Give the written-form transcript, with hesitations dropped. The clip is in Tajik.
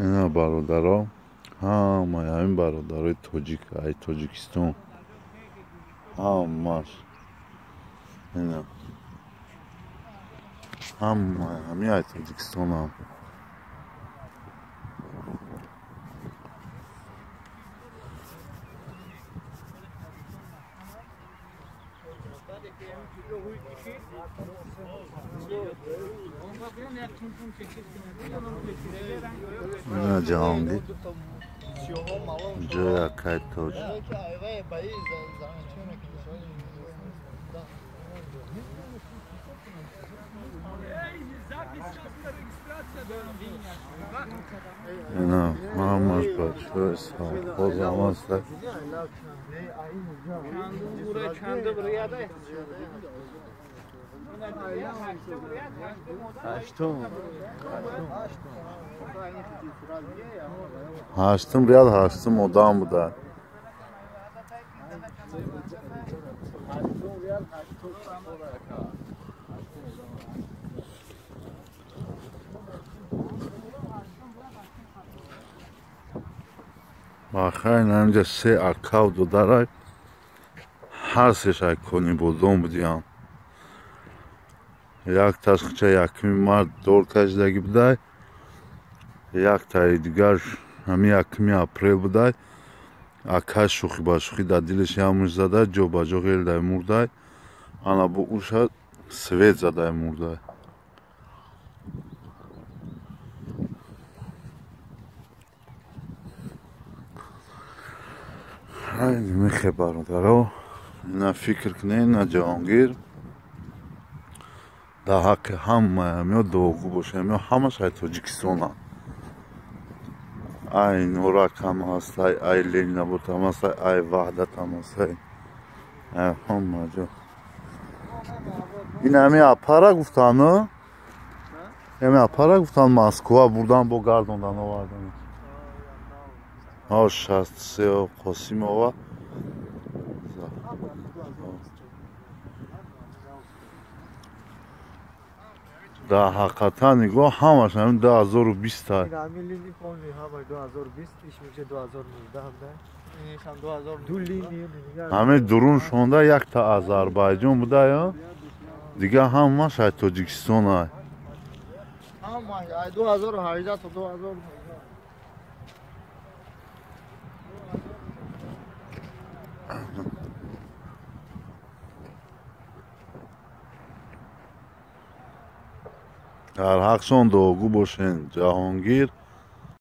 Ина бародаро, ҳамаи ҳамин бародарои тоҷик, ай Тоҷикистон. Ҳамаш. Ина. Ҳамаи ҳамин ай Тоҷикистонам. Ина Ҷаҳонгир. Ҷои акай тоҷ. Ина ҳамаш бачаҳои совхоз ҳамаста. Ҳаштум ряд ҳаштум одам буда. Бахайр, инҷа се акав додарай, ҳар сеш айкони бодом будиям. Як ташхича якуми март дор кашидагӣ будай, яктаи дигар ҳамин 1 апрел будай. Акаш шӯхӣ ба шӯхӣ дар дилаш ямуш задай, ҷо ба ҷо ғелдай мурдай. Ана бо уша свет задай мурдай. Мехе бародаро, ина фикр кунед, ина Ҷаҳонгир дар ҳаққи ҳамаи ҳамиё дуогӯ бошад. Ҳамиё ҳамаш ай Тоҷикистонанд. Ай Норак ҳам ҳастай, ай Ленинобод ҳам ҳастай, ай Ваҳдат ҳам ҳастай, ай ҳама ҷо. Ин ҳами апара гуфтан, ҳами апара гуфтан Москва бурдан, бо гардондан овардан. Ҳо 63 Қосимова. Дар ҳақиқатан нигоҳ ҳамаш ҳамин 2020 тай. Ҳамин дурун шонда якта Озарбойҷон буда, дигар ҳамаш ай Тоҷикистон ай. 2018 то 2019. Дар ҳақшон дуогӯ бошен. Ҷаҳонгир